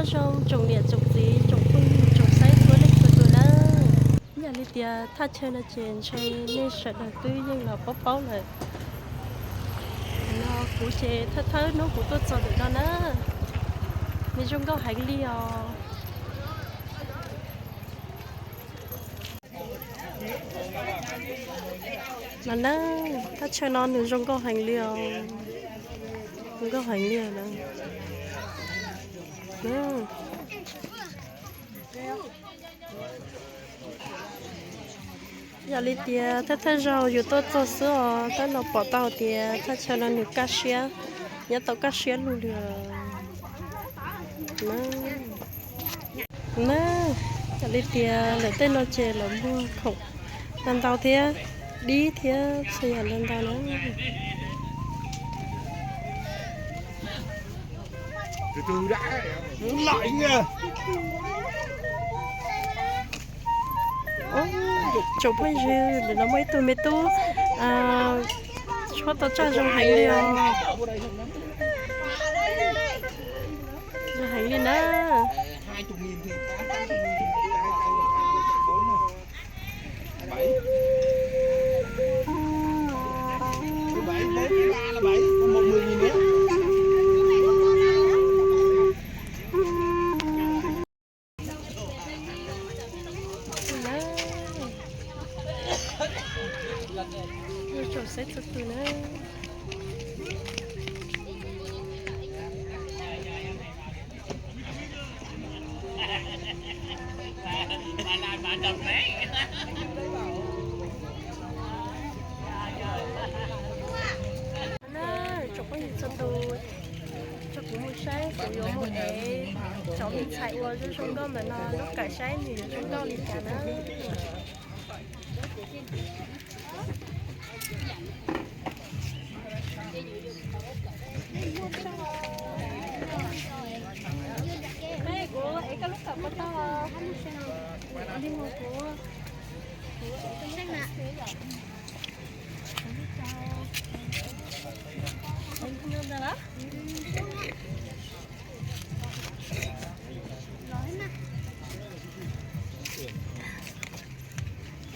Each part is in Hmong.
Zoo tsoom niam tsoom txiv tsoom phooj ywg tsoom saib txhua leej txhua tus nawb. Yog li tias thaj chaw no ces ntshai nej sawv daws twb yeej los paub paub lawm. No kuv ces thawj thawj hnub kuv tuaj txog ntawm no na, nws zoo nkauj heev li os. No na, thaj chaw no nws zoo nkauj heev li os. Zoo nkauj heev li os na. Yog li tias thawj thawj zaug yus tuaj txog xwb os, tab no pom tau tias thaj chaw no nws kaj siab, nyob tau kaj siab lug li os. Na, yog li tias lawv tej no ces lawv muag khoom ntau ntau thiab, dib thiab txhua yam ntau ntau na. Tsoom phooj ywg, ntawm no muaj ib tug me tub tshuab tau tsaj zoo heev li os. Zoo heev li na. Tsoom saib txhua tus na. Tsoom phooj ywg txhua tus, tso kuv mus saib kuv yuav mus ev cov me ntxhais uas zoo zoo nkauj ntawm no lub kawm saib nws yuav zoo nkauj li cas na.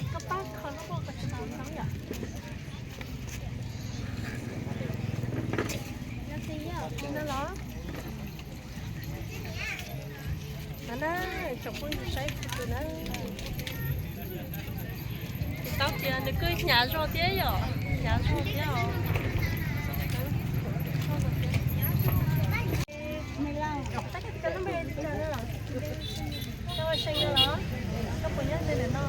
Koj pab kho lub qub ko tsis tau ntau yom. Yog li no los, no na, tsoom phooj ywg saib txhua tus na. Kuv tau tias nws kuj hnyav zog thiab yom, hnyav zog thiab os. Koj ua see no los? Koj puas nyob ze ntawm no?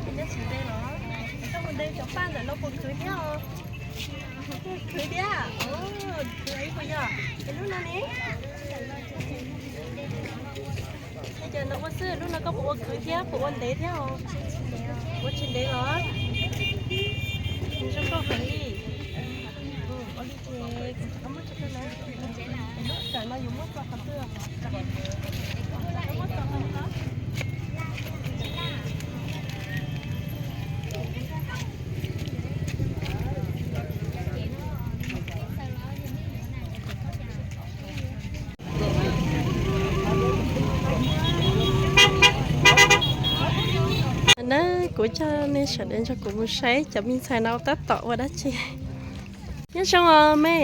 Koj nyob tsis ze los? Koj mus de cov paj ntawm no puas khwv thiab os? Khwv thiab. Khwv ib puas yog? Es lub no ne? Ces no ua xwb, lub no koj puas ua khwv thiab puas ua ntev thiab os? Ua tsis ntev los? Nws zoo nkauj heev li. Ua li ces lub kawm no yus muab tso qhov twg? Na, kuv coj nej sawv daws nrog kuv mus saib cov me ntxhais no tab tom ua dab tsi. Nyob zoo os me.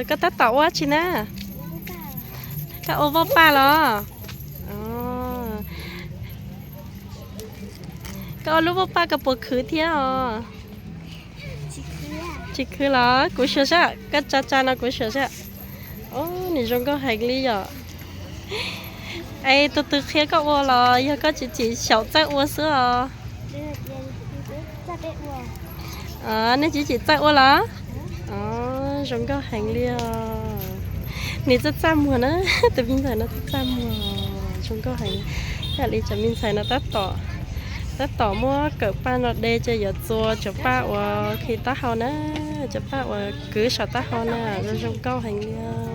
Koj tab tom ua dab tsi na? Koj ua voj paj los? Koj ua lub voj paj koj puas khwv thiab os? Tsis khwv los? Kuv xyuas saib, koj tsa tsa no kuv xyuas saib. Nws zoo nkauj heev li yom. Es tus twg qhia koj ua los yog koj tseem tseem xyaum txawj ua xwb os? Nej tseem tseem txawj ua los? Zoo nkauj heev li os. Nws txaj txaj muag na, tus me ntxhais no txaj txaj muag, zoo nkauj heev. Yam li cov me ntxhais no tab tom, tab tom muab kawm paj no de ces yuav txua cov paj uas khi taub hau na, cov paj uas kwv saum taub hau na, zoo zoo nkauj heev li os.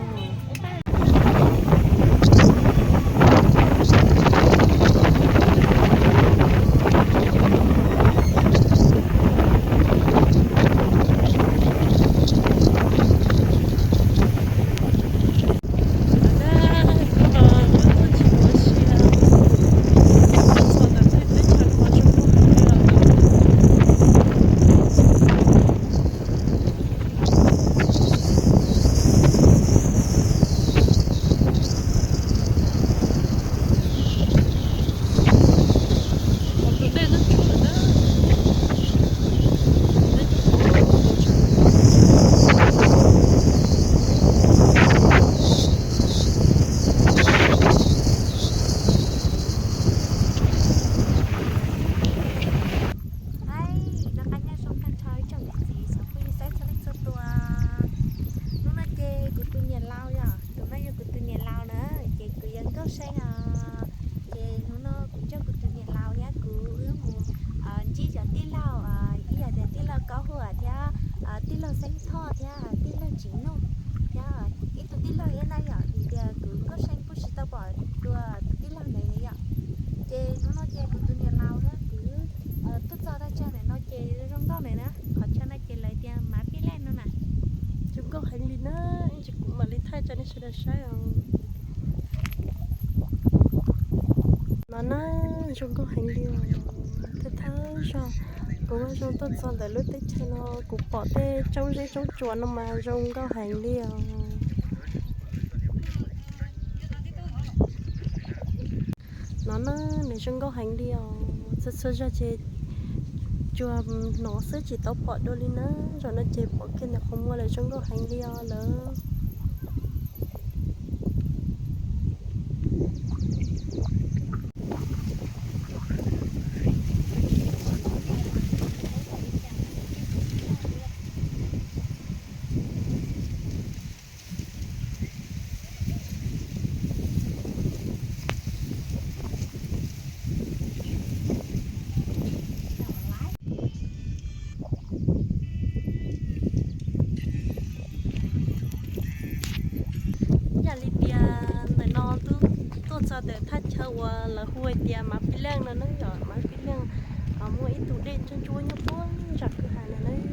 Cov nej sawv daws saib os. No na, zoo nkauj heev li os. Thawj thawj zaug kuv muaj zoo tuaj txog ntawm lub teb chaws no, kuv pom tej roob zeb roob tsuas no mas zoo nkauj heev li os. No na, nws zoo nkauj heev li os. Txhua txhua zaug ces tsuas hnov xwb tsis tau pom dua li na. Zaum no ces pom kiag ntawm qhov muag lawm, zoo nkauj heev li os lawm. Yam li tias ntawm no twb tuaj txog ntawm thaj chaw uas lawv hu hais tias Mav Pij Leej no na yom, Mav Pij Leej. Muaj ib tug dej ntsuab ntsuab nyob puag nram kwj ha no na. Ib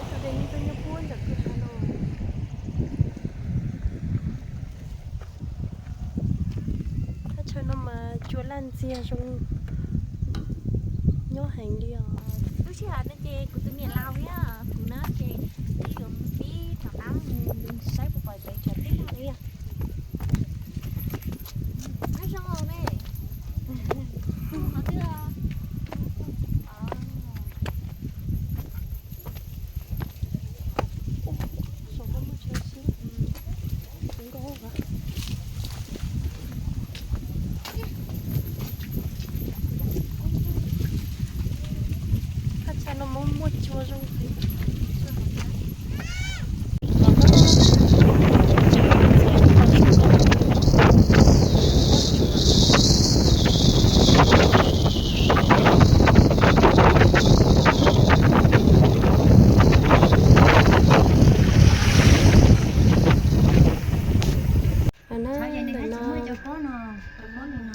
tug dej ntsuab ntsuab nyob puag nram kwj ha no. Thaj chaw no mas cua laj ntxiag zoo nyob heev li os. Lub sij hawm no ces kuv tus niam laus thiab kuv na ces twb yuav pib rov qab mus saib puas pom cov tsov teb no li. Qab zoo ne. Qhov twg? Thaj chaw no muaj muaj cua zoo heev.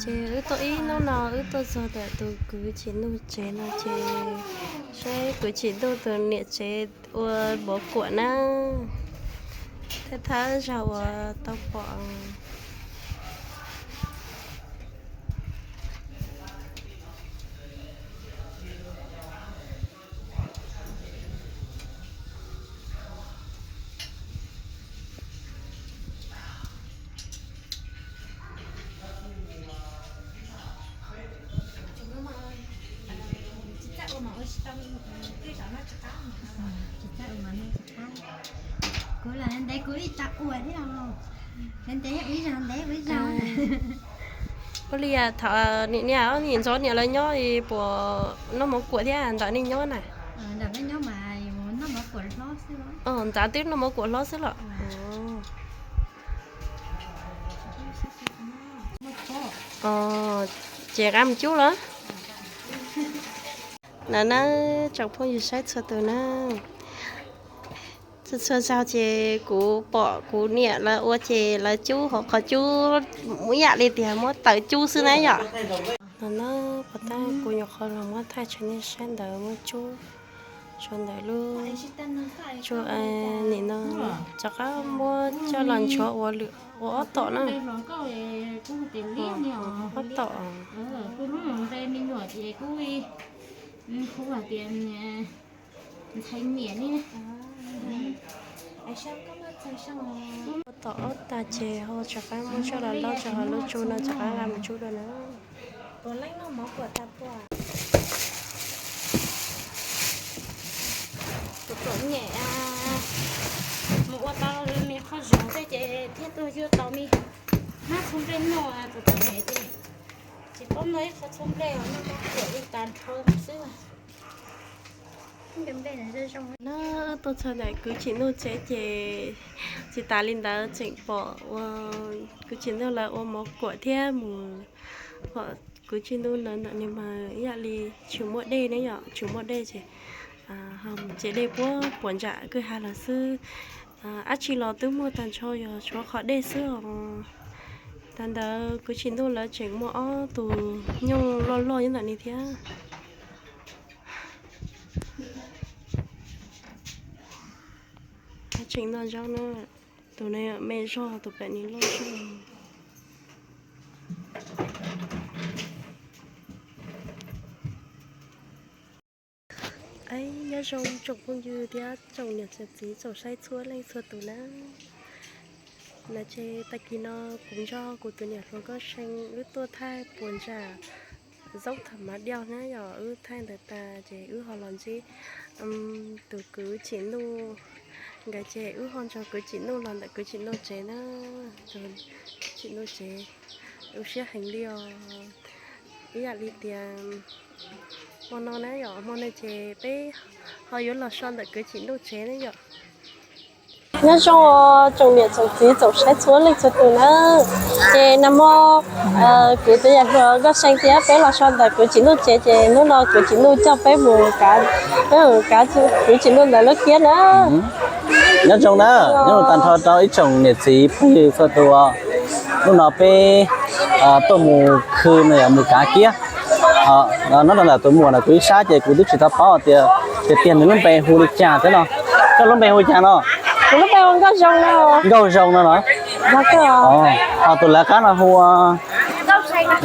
Ces wb tuaj ib hnub no wb tuaj txog ntawm tus kwv Tsim Nuj tsev no ces saib kwv Tsim Nuj tus niam tsev ua mov kuam na. Thawj thawj zaug uas tau pom. Kuv los ntev kuv ib tsa ua thiab. Ntev ib zaug ntev ib zaug. Ua li thaum niam niam ntxov niam lawv nyob puas noj mov kuam thiab ntawm nej nyob na? Ntawm nej nyob mas noj mov kuam hlob xwb los? Ntawd twb noj mov kuam hlob xwb los? Ces qab mus cub los? Na na, tsoom phooj ywg saib txhua tus na. Txhua txhua zaug ces kuv pom kuv niam lawv ua ces lawv cub hauv qhov cub ib yam li tias muab tawm cub xwb na yom. No na, puas tab kuv nyuam qhuav los muab thaij tso nej saib ntawd muab cub, tso ntawm lub, nim no rov qab muab coj los nchuav ua lwm ua ob tom na. Ob tom. Ua tom ob tag ces ho rov qab muab coj los loj rau hauv lub tsu no rov qab mus cub dua na. Tus tuam nyem mus ua tau me qhov zoov tej ces thiaj tuaj yuav tau me hnab txhuv nplej noj. Tus tuam nyem ces tsis paub noj ib qho txhuv nplej os, noj mov kuam li tag nrho xwb. No tuaj txog ntawm kwv Tsim Nuj tsev ces tsis tas li ntawd tseem pom ua kwv Tsim Nuj lawv ua mov kuam thiab mus, pom kwv Tsim Nuj lawv ntawm no mas ib yam li tsis muaj dej ne yom, tsis muaj dej ces ho mus txiav dej puag puas ntsam kwj ha los xwb. Dab tsi los twb muaj tag nrho, yog tshuav qhov dej xwb os. Tag ntawd kwv Tsim Nuj lawv tseem muaj ob tug nyuj loj loj nyob ntawm no thiab. Tseem noj zaub na. Tus no me zog, tus pem ni loj zog. Nyob zoo tsoom phooj ywg thiab tsoom niam txiv tsoom saib txhua leej txhua tus na. Na ces tag kis no kuv nrog kuv tus niam hluas Nkauj See wb tuaj thaij puas ntsam zaub tham mav diaus na yom. Wb thaij ntawd tas ces wb ho los ntsib tus kwv Tsim Nuj nkawd ces wb ho nrog kwv Tsim Nuj los ntawm kwv Tsim Nuj tsev na. Kwv Tsim Nuj tsev, wb siab heev li os. Ib yam li tias hmo no na yom, hmo no ces peb ho yuav los so ntawm kwv Tsim Nuj tsev na yom. Nyob zoo tsoom niam tsoom txiv tsoom saib txhua leej txhua tus na. Ces nag hmo kuv tus yawm hluas Nkauj See thiab peb los so ntawm kwv Tsim Nuj tsev ces hnub no kwv Tsim Nuj coj peb mus kav, peb mus kav kwv Tsim Nuj ntawm lub kiab na. Nyob zoo na, nyob zoo tag nrho rau ib tsoom niam txiv phooj ywg txhua tus. Hnub no peb tuaj mus khw no yog mus kav kiab. Nyob rau ntawm tus muam na kuv ib sab ces kuv twb tsis tau paub tias tiag tiag nws lub npe hu li cas thiab no. Koj lub npe hu cas no? Kuv lub npe hu Nkauj Zoo no. Nkauj Zoo no los? Ho tus lawv qab no hu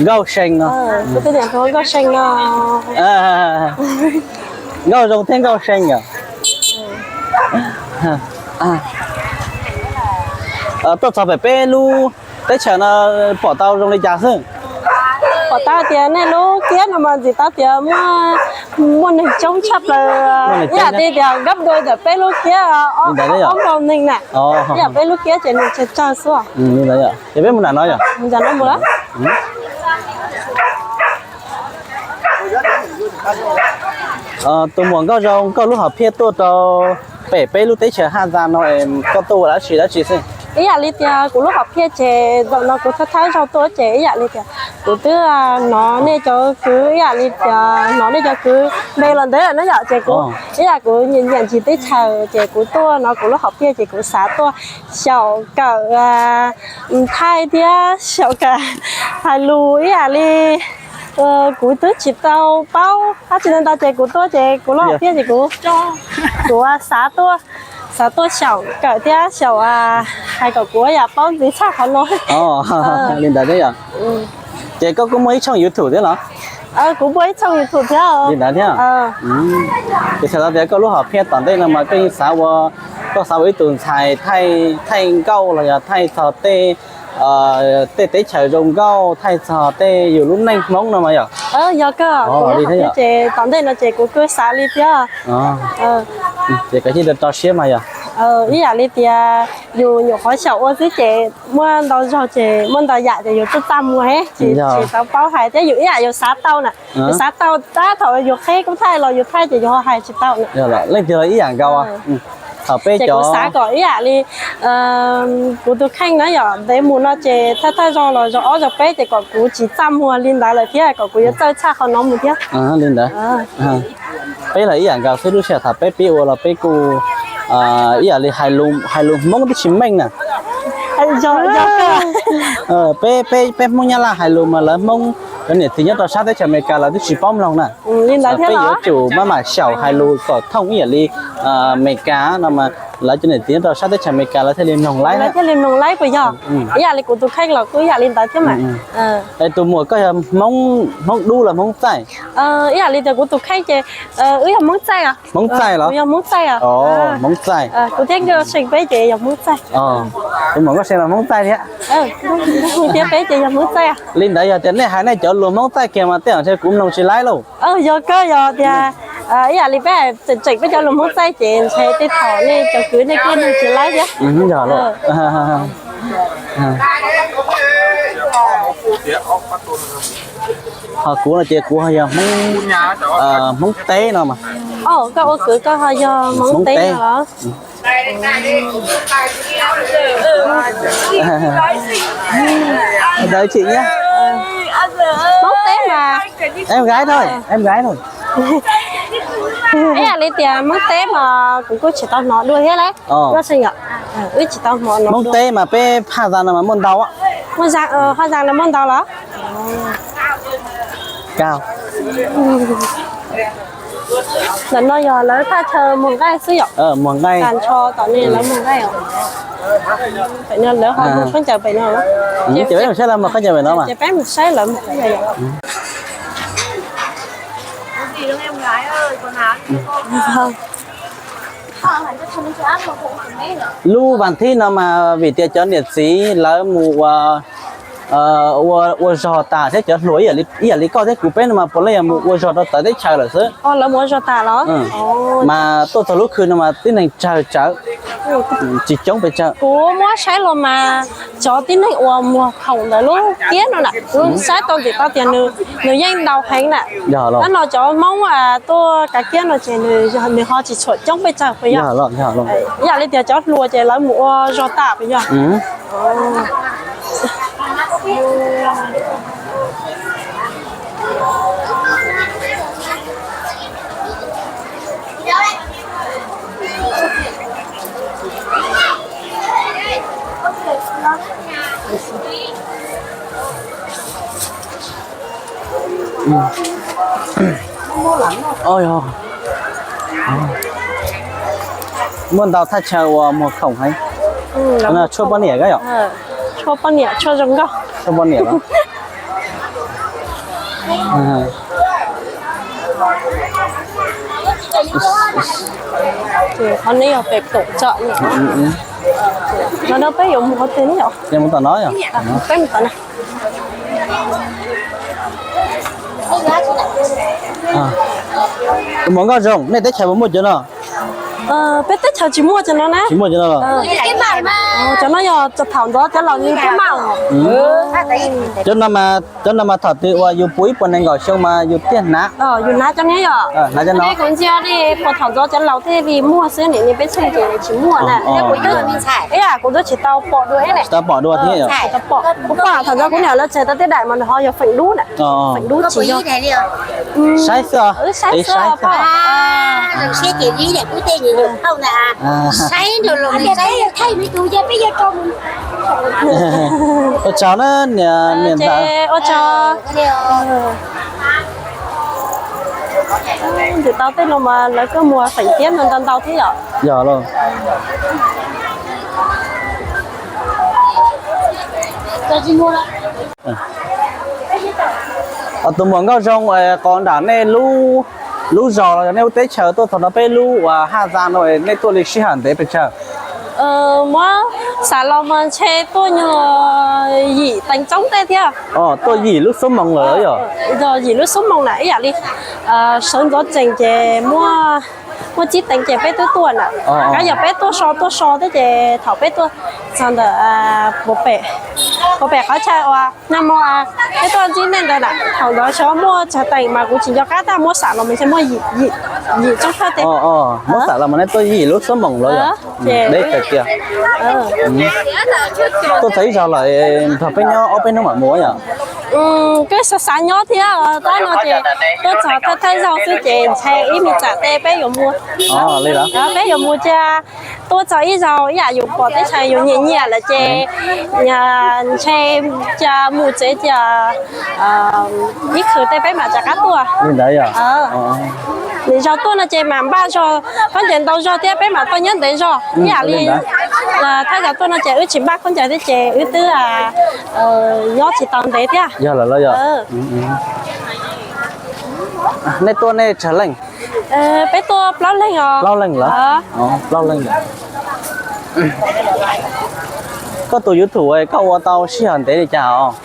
Nkauj See no. Kuv tus niam hu Nkauj See no. Nkauj Zoo thiab Nkauj See yom. Tuaj txog pem peb lub teb chaws no pom tau zoo li cas xwb? Pom tau tias nej lub kiab no mas ntxim tau tias muaj, muaj neeg coob tshaj plaws. Ib yam li tias gab dua ntawm peb lub kiab ob npaug neeg na. Ib yam peb lub kiab ces neeg tsawg tsawg xwb. Ces peb mus nram no yom? Mus nram no mus. Tus muam Nkauj Zoo, koj lub hom phiaj tuaj rau pem peb lub teb chaws Haj Zas no es koj tuaj ua dab tsi dab tsi xwb? Ib yam li tias kuv lub hom phiaj ces zaum no kuv thawj thawj zaug tuaj ces ib yam li tias kuv twb hnov nej cov kwv, ib yam li tias hnov nej cov kwv npe los ntev lawm na yom, ces kuv ib yam kuv nyiam nyiam ntsis teb chaws ces kuv tuaj no kuv lub hom phiaj ces kuv xav tuaj xyaum kawm thaij thiab xyaum kawm hais lus ib yam li kuv twb tsis tau paub dab tsi ntau ntau ces kuv tuaj ces kuv lub hom phiaj ces kuv, kuv xav tuaj, xav tuaj xyaum kawm thiab xyaum hais kom kuv yam paub ntxiv tshaj qhov no. Li ntawd thiab yom. Ces koj kuj muaj ib tshooj YouTube thiab los? Kuv muaj ib tshooj YouTube thiab. Li ntawd thiab. Ces txhais tau tias koj lub hom phiaj tom ntej no mas koj yeej xav ua, koj xav ua ib tug ntxhais thaij, thaij nkauj los yog thaij txog tej, tej teb chaws zoo nkauj, thaij txog tej yus lub neej Hmoob no mas yom. Yog kawg, kuv lub hom phiaj ces tom ntej no ces kuv kuj xav li thiab. Ces koj yeej rau siab mas yom. Ib yam li tias yus nyuam qhuav xyaum ua xwb ces muaj ntau zaug ces muaj ntau yam ces yus twb txaj muag heev, tsis tau paub hais thiab yus ib yam yus xav tau na. Yus xav tau tab thaum yus qheb kuj thaij los yus thaij ces yus ho hais tsis tau na. Leej twg los ib yam nkaus. Thaum peb ces kuv xav kom ib yam li kuv tus kheej na yom, ntev mus no ces thawj thawj zaug los zaug ob zaug peb ces kom kuv tsis txaj muag li ntawd lawm thiab kom kuv yuav txawj tshaj qhov no mus thiab. Li ntawd. Peb los ib yam nkaus xwb, lub sij hawm thaum peb pib ua los peb kuj ib yam li hais lus Hmoob twb tsis meej na. Peb, peb, peb Hmoob Nyab Laj hais lus mas lawv Hmoob, cov niam txiv nyob rau sab teb chaws Amelikas lawv twb tsis paub mloog na. Peb yuav tsum maj mam xyaum hais lus kom thooj ib yam li Amelikas no mas lawv cov niam txiv nyob rau sab teb chaws Amelikas lawv thiaj li mloog laib. Lawv thiaj li mloog laib puas yog? Ib yam li kuv tus kheej los kuj ib yam li ntawd thiab mas. Es tus muam koj yog Hmoob, Hmoob Dub los Hmoob Txaij? Ib yam li tias kuv tus kheej ces wb yog Hmoob Txaij. Hmoob Txaij los? Kuv yog Hmoob Txaij os. Hmoob Txaij. Kuv thiab Nkauj See peb ces yog Hmoob Txaij. Tus muam Nkauj See los Hmoob Txaij thiab? Thiab peb ces yog Hmoob Txaij. Li ntawd yog tias nej hais nej cov lus Hmoob Txaij kiag mas tej zaum ntshe kuv mloog tsis laib lauj. Yog kawg, yog tias ib yam li peb hais tseem tseem peb cov lus Hmoob Txaij ces ntshe tej thaum nej cov kwv nej kuj mloog tsis laib thiab. Yog lauj. Ho kuv no ces kuv ho yog Hmoob, Hmoob Teb no mas. Koj ua kwv koj ho yog Hmoob Teb no los? Đợi chị nhé. Hmoob Teb mas. Em gái thôi, em gái thôi. Ib yam li tias Hmoob Teb mas kuv kuj tsis tau hnov dua thiab lauj. Wb tsis tau hnov no. Hmoob Teb mas peb Haj Zas no mas muaj ntau. Muaj, Haj Zas no muaj ntau los? Cao. Ntawm no yog lawv thaj chaw muag nqaij xwb yom? Muag nqaij. Tag nrho tom no lawv muag nqaij os. Pem no lawv ho muag khaub ncaws pem no. Ces peb mus saib lawv muag khaub ncaws pem no mas. Ces peb mus saib lawv muag khaub ncaws yom. Lub vas thib no mas vim tias cov niam txiv lawv mus ua, ua zog tas thiab cov hluas ib yam li koj thiab kuv peb no mas puav leej yog mus ua zog rau txawv teb chaws lawm xwb. Lawv mus ua zog tas los? Mas tuaj txog lub khw no mas tib neeg tsawg tsawv, tsis coob pes tsawg. Kuv muab saib los mas cov tib neeg uas muag khoom ntawm lub kiab no na, kuv saib tau ntxim tau tias nws yeej ntau heev na. Tab no cov Hmoob tuaj kav kiab no ces nws ho tsis tshua coob pes tsawg puas yog? Ib yam li tias cov hluas ces lawv mus ua zog tas puas yog? Muaj ntau thaj chaw uas muag khoom heev. Tshuaj poj niam yom? Tshuaj poj niam, tshuaj zoo nkauj. Tshuaj poj niam. Qhov no yog pem koom tsom no. No peb yuav mus qhov twg ne yom? Peb mus tom no yom? Peb mus tom no. Tus muam Nkauj Zoo, nej teb chaws puas muaj cov no? Peb teb chaws tsis muaj cov no na. Tsis muaj cov no los? Cov no yog thaum ntxov cov laus li peb maj. Cov no mas thaum twg uas yus puv ib puas nees nkaum xyoo mas yus thiaj hnav. Yus hnav cov no yom? Hnav cov no. Kuv ntsia li puas thaum ntxov cov laus thiaj li muaj xwb, nim no peb tseem tsis muaj na. Ib yam kuv twb tsis tau pom dua thiab. Tsis tau pom dua thiab yom? Kuv pom thaum ntxov kuv niam lawv tseg tau tej daim mas nws ho yog feem dub na. Feem dub tsis yog. Saib xwb, saib xwb. Ua tsaug na niam ntxawm. Ua tsaug. Ntawm tau tej no mas lawv kuj muag feem kiab ntau ntau thiab yom. Yog los. Tus muam Nkauj Zoo, qhov nram nej lub zos los yog nej lub teb chaws tuaj txog rau peb lub uas Haj Zaj no nej tuaj li sij hawm ntev pes tsawg? Muab xav los mas ntshe tuaj nyuag yim teev tsob tej thiab. Tuaj yim lub xuab moos lawm yog? Yog yim lub xuab moos na, ib yam li sawv ntxov tsees ces muaj, muaj tsib teev ces peb twb tuaj na. Kab yog peb tuaj so tuaj so thiab ces thaum peb tuaj txog ntawm puag pem qhov chaw uas nag hmo peb tuaj ntsib nej ntawd na, thaum ntawd xyov muaj tsawg teev mas kuv tsis nco qab tab muab xam los mas ntshe muaj yim tsob thawj tej. Muab xam los mas nej tuaj yim lub xuab moos los yog? Deb kawg kiag. Tuaj txog ib zaug lawm, nrog peb nyob ob peb hnub mam mus yom? Kuj xav xav nyob thiab, tab no ces tuaj txog thawj thawj zaug xwb ces ntshe ib me tsam tej peb yuav mus. Peb yuav mus cia tuaj txog ib zaug ib yam yus pom teb chaws yus nyiam nyiam lawm ces ntshe cia mus tsev cia ib khwv tej peb mam rov qab tuaj. Li ntawd yog? Lwm zaug tuaj no ces mam npaj zog, khaub ncaws ntau zog thiab peb mam tuaj nyob ntev zog ib yam li thawj zaug tuaj no ces wb tsis npaj khaub ncaws thiab ces wb twb nyob tsis tau ntev thiab. Yog lawm los yog? Nej tuaj nej tsawg leej? Peb tuaj plaub leeg os. Plaub leeg lawm? Plaub leeg lawm. Koj tus YouTube koj ua tau sij hawm ntev li cas os?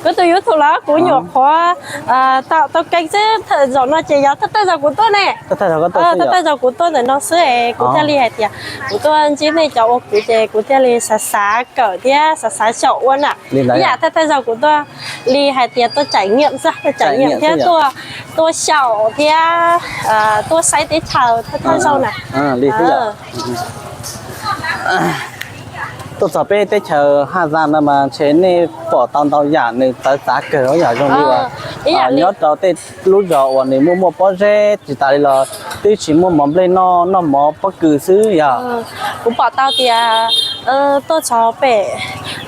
Kuv tus YouTube los kuv nyuam qhuav tau keeb xwb, zaum no ces yog thawj thawj zaug kuv tuaj ne. Thawj thawj zaug kuv tuaj ntawm no xwb es kuv thiaj li hais tias kuv tuaj ntsib nej cov ua kwv ces kuv thiaj li xav xav kawm thiab xav xav xyaum ua na. Ib yam thawj thawj zaug kuv tuaj li hais tias tuaj trải nghiệm xwb, tuaj trải nghiệm thiab tuaj xyaum thiab tuaj saib teb chaws thawj thawj zaug na. Li xwb yom. Tuaj txog peb teb chaws Haj Zaj no mas ntshe nej pom tau ntau yam nws txawv txav kawg yom, zoo li uas nyob rau tej lub zos uas nws muaj muaj pob zeb tsis tas li los twb tsis muaj mov nplej noj, noj mov pob kws xwb yog? Kuv pom tau tias tuaj txog pem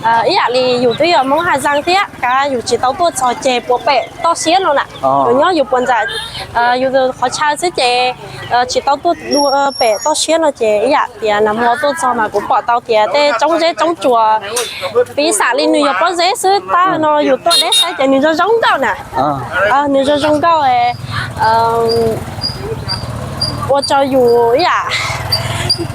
Ib yam li yus twb yog Hmoob Haj Zaaj thiab, kav yus tsis tau tuaj txog ceg puas pem toj siab no na. Yus nyob yus puas ntxam yus qhov chaw xwb ces tsis tau tuaj dua pem toj siab no ces ib yam tias nag hmo tuaj txog mas kuv pom tau tias tej tsoob zeb tsoob tsuas, piv xam li nws yog pob zeb xwb, tab no yus tuaj deb saib ces nws zoo zoo nkauj na. Nws zoo zoo nkauj ua rau yus ib yam,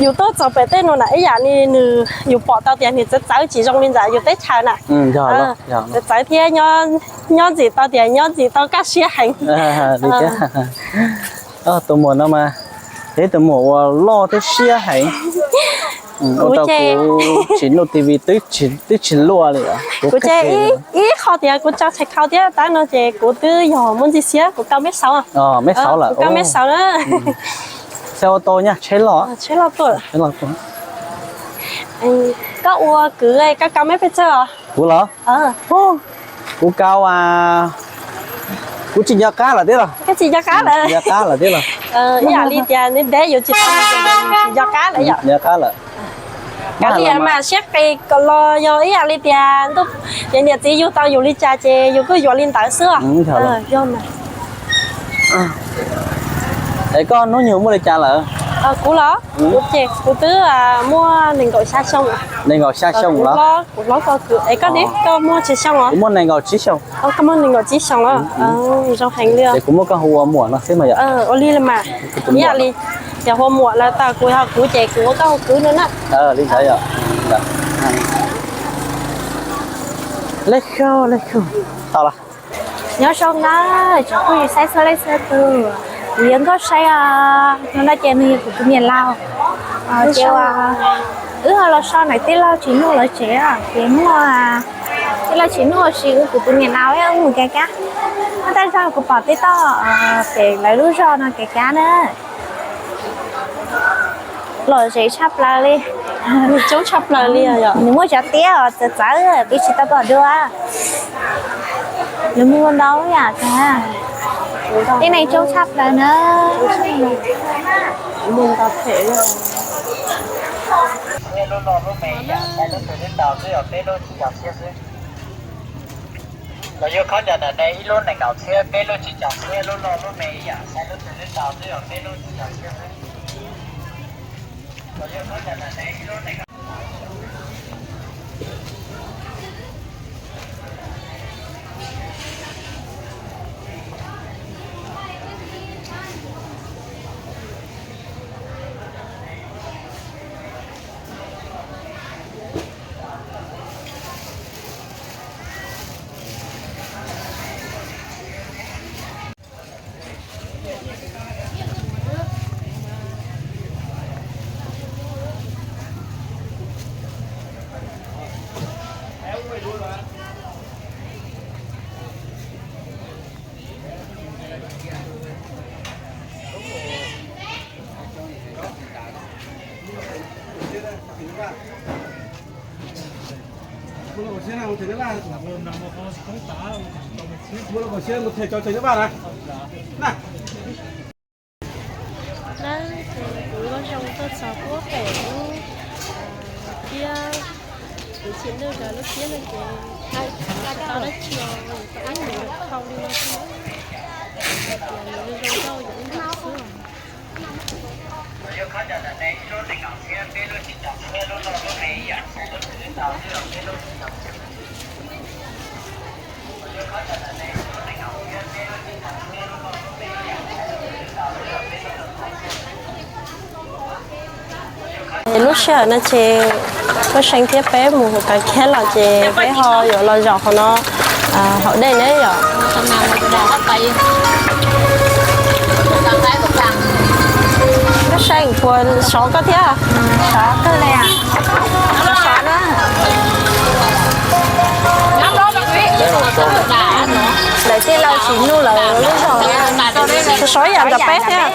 yus tuaj txog pem tej no na ib yam li nws, yus pom tau tias nws txawv txawv tsis zoo li ntawm yus teb chaws na. Txawv txawv thiab nyob ntxim tau tias nyob ntxim tau kaj siab heev. Tus muam no mas, ib tus muam uas loj thiab siab heev. Ua rau kuv tsis nuj T V twb tsis luaj li. Kuv ces ib qho tias kuv tso txhais khau thiab tab no ces kuv twb yog muaj ntxim siab, kuv kau meb xauv. Meb xauv lawm, kau meb xauv na. Xe ô tô nha, tsheb loj. Tsheb loj tuaj. Koj ua kwv, koj kau meb pes tsawg os? Kuv los? Kuv kau, kuv tsis nco qab lawm thiab los. Koj tsis nco qab lawm? Nco qab lawm thiab los. Ib yam li tias neb deb yus tsis tau, tsis nco qab lawm yom. Nco qab lawm. Kav liam mas siab qis los yog ib yam li tias ntuj, ces niam txiv yug tau yus li cas ces yus kuj yuav li ntawd xwb. Yog mas. Es koj hnub nyoog muaj li cas lawm? Kuv los? Kuv ces kuv twb muaj nees nkaum xya xyoo. Nees nkaum xya xyoo los? Kuv hlob koj kwv, es koj ne, koj muaj tsib xyoo los? Kuv muaj nees nkaum tsib xyoo. Koj muaj nees nkaum tsib xyoo los? Zoo heev li. Es kuv muab koj hu ua muam no xwb mas yom. Ua li los mas. Ib yam li yog hu ua muam lawm, kuv yog kuv ces kuv ua koj hu kwv no na. Li ntawd yom. Lej khaug, lej khaug. Tau los. Nyob zoo na, tsoom phooj ywg saib txhua leej txhua tus, kuv yuav nkauj saib os. Hnub no ces nws yog kuv tus niam laus, ces uas wb ho los so ntawm tij laug Tsis Nuj lawv tsev, ces muaj tij laug Tsis Nuj ua si wb kuv tus niam laus wb mus kev kab. Muaj tej zaug kuv pom tej toj pem lawv lub zos no kev kab na. Lom zem tshaj plaws li. Coob tshaj plaws li. Nws muaj cov tiab os, txawv txawv peb tsis tau pom dua. Nws muaj ntau yam kawg. Tib neeg coob tshaj plaws na. Los yog khob cov ntawm ne ib lub nees nkaum txhiab, peb lub tsib caug txhiab, lub loj lub me ib yam, saib lub twg lub tau twb yog peb lub tsib caug txhiab xwb. Los yog khob cov ntawm ne ib lub nees nkaum Lawv ces kuv Nkauj Zoo tuaj txog puag pem lub tiab, kuv txiv neej nkawd lub tiab no ces tsis tau dab tsi os, tau ib mus khau li no xwb, tias nws zoo nkauj yog ib ntawd xwb. Lub sij hawm no ces Nkauj See thiab peb mus hu kav kiab los ces peb ho yuav los zaum qhov no haus dej na yom. Nkauj See puas sov koj thiab? Sov kawg li. Sov sov na. Lawv tij laug Tsis Nuj lawv lub zos sov sov ib yam nrog peb thiab.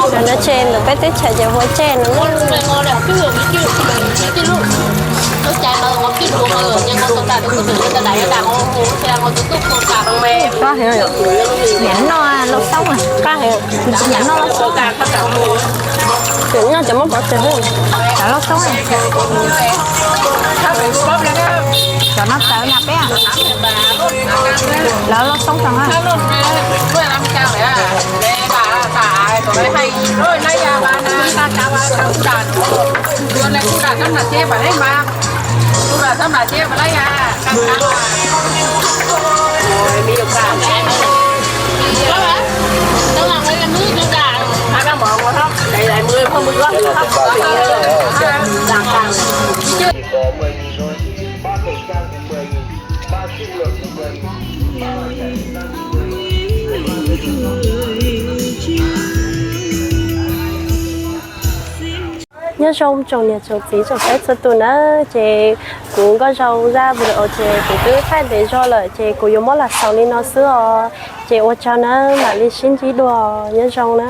Cov no tsev ntawm peb teb chaws ces hu ua tsej no. Niam no los xoob, niam no los xoob. Cov nyob cov muab pov tseg, cov lauj xoob. Cov no txawv na peb. Lawv lauj xoob tag. Nyob zoo tsoom niam tsoom txiv tsoom saib txhua tus na, ces kuv Nkauj Zoo zaj video ces kuv twb thaij ntev zog lawm ces kuv yuav muab lam xaus li no xwb os. Ces ua tsaug na, mam li sib ntsib dua, nyob zoo na.